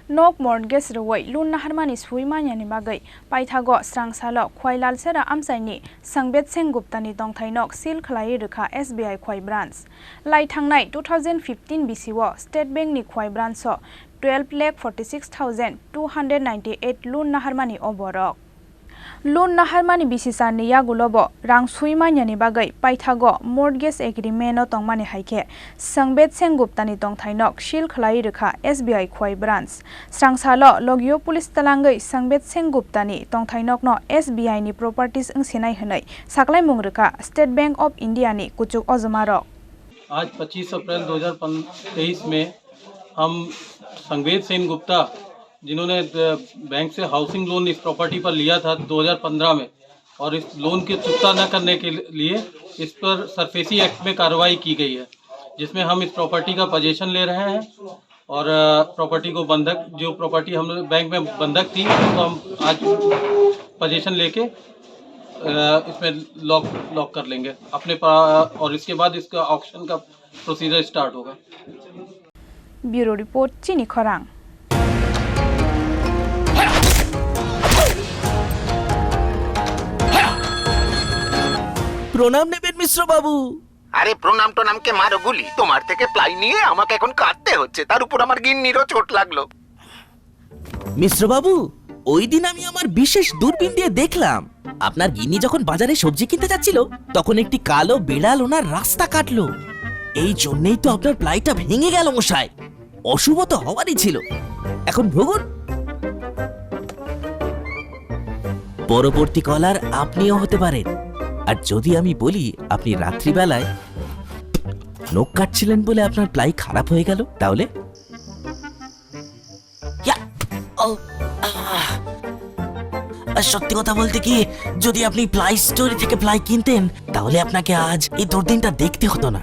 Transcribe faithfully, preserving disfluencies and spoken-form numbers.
Nok mortgage rwui loan naharmani sui manyani bagwi paithago srangsalo Khwai Lalsera amchaini Sangbet Senguptani tongthai nok seal khlaiwi rwkha S B I Khwai branch. Lai thangnai two thousand fifteen bisio State Bank ni Khwai branch o twelve lakh forty six thousand two hundred ninety eight loan naharmani o borok. Loan naharmani bisi charni yagulobo rang sui manyani bagwi paithago mortgage agreement o tongmani hai khe Sangbet Senguptani tongthai nok seal khlaiwi rwkha S B I Khwai branch. Srangsalo logio police talangwi Sangbet Senguptani tongthai nokno S B I ni properties wngsinai hwnwi saklaimung rwkha State Bank of India ni kuchuk ojomarok. आज पच्चीस अप्रैल दो हज़ार तेईस में हम संवेद सेन गुप्ता, जिन्होंने the-, bank से हाउसिंग लोन इस प्रॉपर्टी पर लिया था दो हज़ार पन्द्रह में, और इस लोन की चुकता न करने के लिए इस पर सरफेसी एक्ट में कार्रवाई की गई है, जिसमें हम इस प्रॉपर्टी का पजेशन ले रहे हैं और, अ, प्रॉपर्टी को बंधक, जो प्रॉपर्टी हम बैंक में बंधक थी, उसको हम आज पजेशन लेके, अ, इसमें लॉक, लॉक कर लेंगे अपने पा-, और इसके बाद इसका ऑक्शन का प्रोसीजर स्टार्ट होगा। Bureau report, Chini Khorang. প্রণাম নেবেন মিশ্র বাবু। আরে, প্রণাম টোনামকে মারো গুলি, তোমার থেকে প্লাই নিয়ে আমাকে এখন কাঁদতে হচ্ছে, তার উপর আমার গিন্নিরও চোট লাগলো। মিশ্র বাবু, ওই দিন আমি আমার বিশেষ দূরবীন দিয়ে দেখলাম, আপনার গিন্নি যখন বাজারে সবজি কিনতে যাচ্ছিল, তখন একটি কালো বিড়াল ওনার রাস্তা কাটলো। এই জন্যই তো আপনার প্লাইটা ভেঙে গেল মশাই। অশুভ তো হওয়ারই ছিল। এখন ভুগুন। পরবর্তী কলার আপনিও হতে পারেন। আর যদি আমি বলি আপনি রাত্রিবেলায় নখ কাটছিলেন বলে আপনার প্লাই খারাপ হয়ে গেল, তাহলে? ইয়া! ও, আহ! আর সত্যি কথা বলতে কি, যদি আপনি প্লাই স্টোরি থেকে প্লাই কিনতেন, তাহলে আপনাকে আজ এই দুর্দিনটা দেখতে হতো না।